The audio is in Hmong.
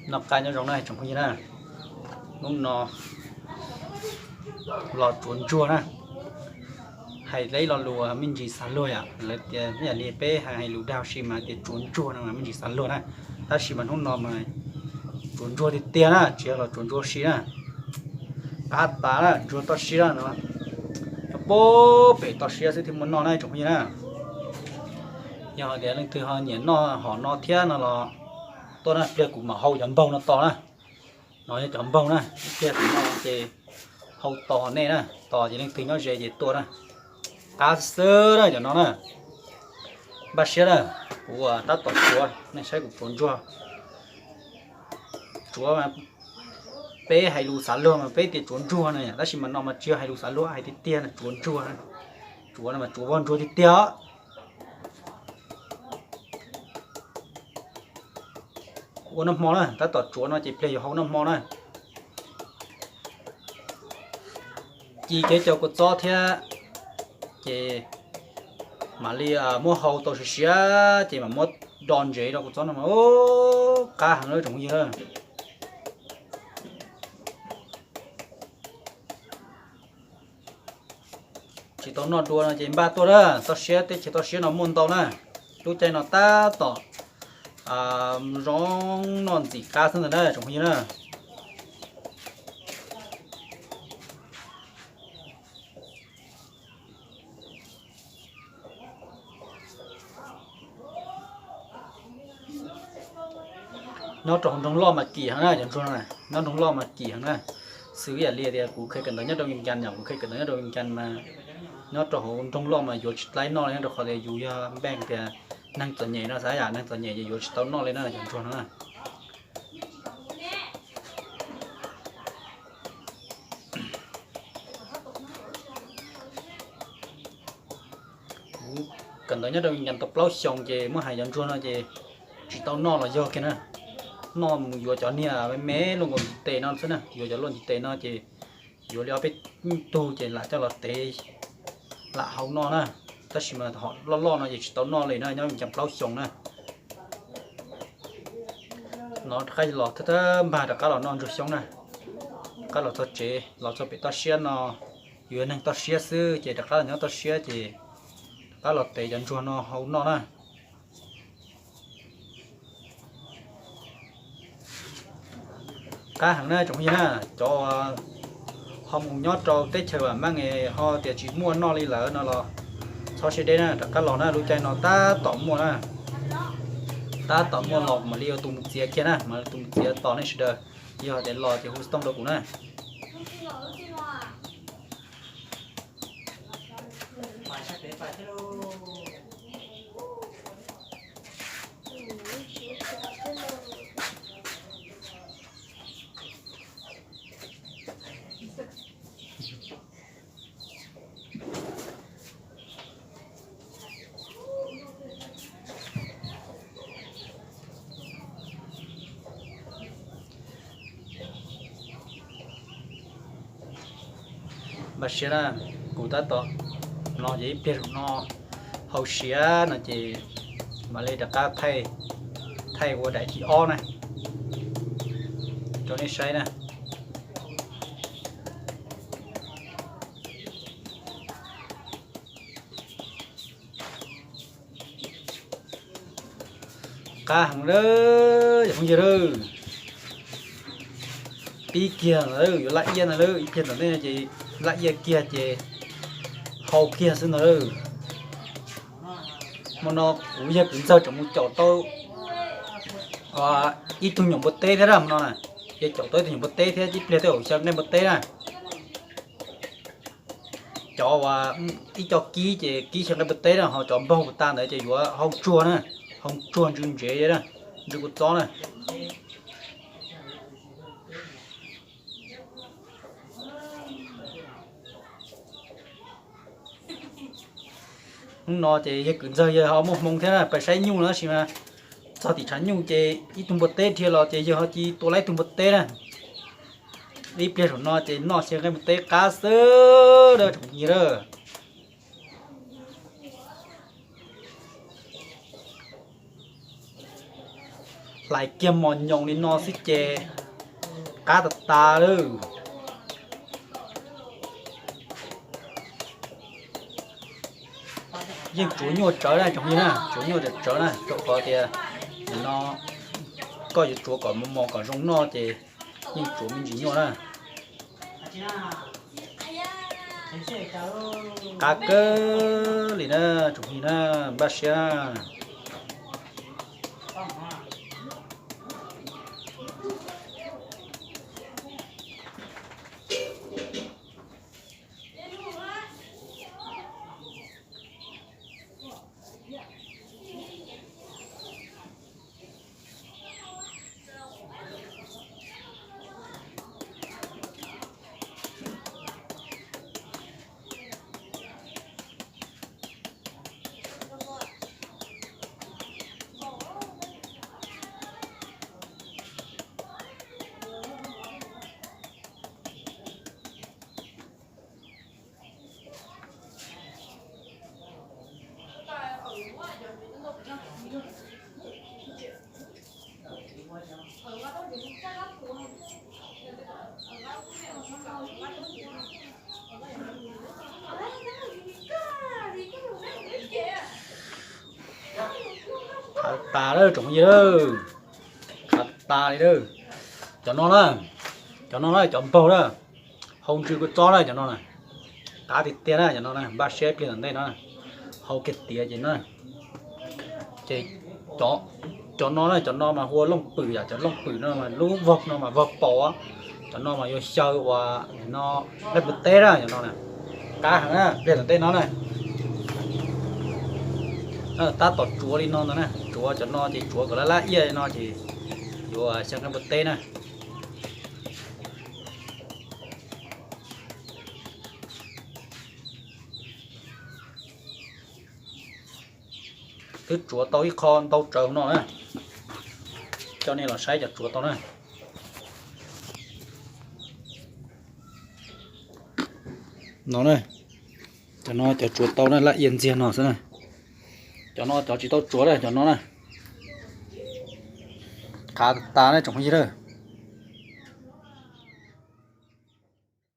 Noj qab nyob zoo na tsoom phooj ywg na, hnub no los tsuav ntsuag na. Hais li lo lus me ntsis xav luag yom, lawv tias ib yam li peb hais lus dag si mas tias tsuav ntsuag no mas me ntsis xav luag na. Tab sis mas hnub no mas tsuav ntsuag tiag tiag na, tsis yog los tsuav ntsuag si na. Qab tas na, ntsuag toj siab no, nyob puag pem toj siab xwb thiaj muaj noj na tsoom phooj ywg na. Yog hais tias leej twg ho nyiam noj hom no thiab no los tuaj na, pliag kuv mam hau cov npaug no tos na. No yog cov npaug na, ib pliag kuv no ces hau tos nej na, tos ces leej twg nyob ze ces tuaj na. Qab xwb na cov no na. Npaj siab na, kuv tab tom tsuav, nej saib kuv tsuav ntsuag. Tsuav mas peb hais lus xav luag mas peb tias tsuav ntsuag na, tab sis mas no mas tsis yog hais lus xav luag, hais tiag tiag na, tsuav ntsuag na. Tsuav no mas tsuav voj ntsuag tiag tiag os. Ua noj hmo na, tab tom tsuav no ces pliag yuav hau noj hmo na. Ci kiag cov kua txob thiab ces mam li muab hau tau siav siav ces mam muab do ntsev rau kua txob no mas qab heev na tsoom phooj ywg na. Tsis tau noj dua no ces npaj tuaj na, toj siab, teb chaws toj siab no muaj ntau na. Lub caij no tab tom zoo noj ntxim qab xwb ntag na tsoom phooj ywg na. Nyob rau hauv nroog loj mas kim heev na cov ntsuag no, nyob nroog loj mas kim heev na. Xws ib yam li tias kuv kheev kawm ntawv nyob rau Vias Cas yom, kuv kheev kawm ntawv nyob rau Vias Cas mas nyob rau hauv nroog loj mas yuav tsis tau noj li na, rau qhov tias yus yog npaj tias neeg txom nyem no, xav yam neeg txom nyem ces yuav tsis tau noj li na cov ntsuag no na. Kuv kawm ntawv nyob rau Vias Cas tau plaub xyoos ces muab hais cov ntsuag no ces tsis tau noj los yog kiag na. Noj mus yuav cov niag me me luaj nkaus ntiv tes no xwb na, yuav cov luaj ntiv tes no ces yuav li ob peb tug ces lam coj los tev lam hau noj na. Tab sis mas hom loj loj no ces tsis tau noj li na, nyob Vias Cas plaub xyoos na. No rov qab los thawj thawj npag rov qab los noj ntsuag xyoob na. Rov qab los txog tsev, los txog pem toj siab no, yus yog neeg toj siab xwb ces rov qab los nyob toj siab ces rov qab los tev cov ntsuag no hau noj na. Qab heev na tsoom phooj ywg na, cov ho mus nyob rau teb chaws vam meej ho tias tsis muaj noj li lawm no los txhob siab deb na, rov qab los na, lub caij no tab tom muaj na. Tab tom muaj los mam li ua tus mus txiav kiag na, mam li ua tus mus txiav tos nej sawv daws. Yog tias los ces hu xov tooj rau kuv na. Npaj siab na, kuv tab tom no ces ib pliag zaum no hau siav no ces mam li rov qab thaij, thaij ua daim thib ob na rau nej saib na. Qab heev lawm cov phooj ywg lawm. Pib kiag ntawd yuav laj iab ntag lawm, ib pliag tom ntej no ces laj iab kiag ces hau kiag xwb ntag lawm. Hmo no kuv yawg kwv ntxawg tseem mus caum tau ib tug nyuam npua teb thiab na, hmo no na, yawg caum tau ib tug nyuam npua teb thiab ib pliag tej zaum xyaw nqaij npua teb na. Cov uas ib co kib ces kib xyaw nqaij npua teb na, ho cov npaug puas tas ntawd ces yuav hau tsuag na, hau tsuag ntsw ntsev na, ntsw kua txob na. Hnub no ces yawg kwv ntxawg yawg ho muaj hmoo thiab na, pais saib nyuj no tab sis mas txog tim tshav nyuj ces ib tug npua teb dhia los ces yawg ho cia tua laib tug npua teb na. Ib pliag zaum no ces noj xyaw nqaij npua teb qab xwb na tsoom phooj ywg na. Hlais kiag mos nyoos li no xwb ces qab tas tas lawm. Yeej tsuav nyuaj tsawv na tsoom phooj ywg na, tsuav nyuaj tsawv tsawv na, rau qhov tias nim no koj yuav tsuav kom mos mos kom zoo noj ces yeej tsuav me ntsis nyuaj na. Qab kawg li na tsoom phooj ywg na, npaj siab na. Qab tas lawm tsoom phooj ywg lawm. Qab tas li lawm. Cov no na, cov no na cov npaug na, hau ntswg kua txob na cov no na. Qab tiag tiag na cov no na, npaj siab ib pliag tom ntej no, hau kiag tiav ces no. Ces cov no na, cov no mas hu ua looj pwm yom, cov looj pwm no mas lub vog no mas vog paus, cov no mas yuav xyaw ua no nqaij npua teb na cov no na. Qab heev na, pliag tom ntej no na. Tab tom tsuav li no ntag na, tsuav cov no ces tsuav kom laj laj iaj li no ces yuav xyaw nqaij npua teb na. Twb tsuav tau ib qho ntau tsawv no na. Coj nej los saib cov tsuav tau na. No na, cov no cov tsuav tau na, laj iaj ntxiag no xwb na. Cov no cov tsis tau tsuav na, cov no na. Qab tas na tsoom phooj ywg na.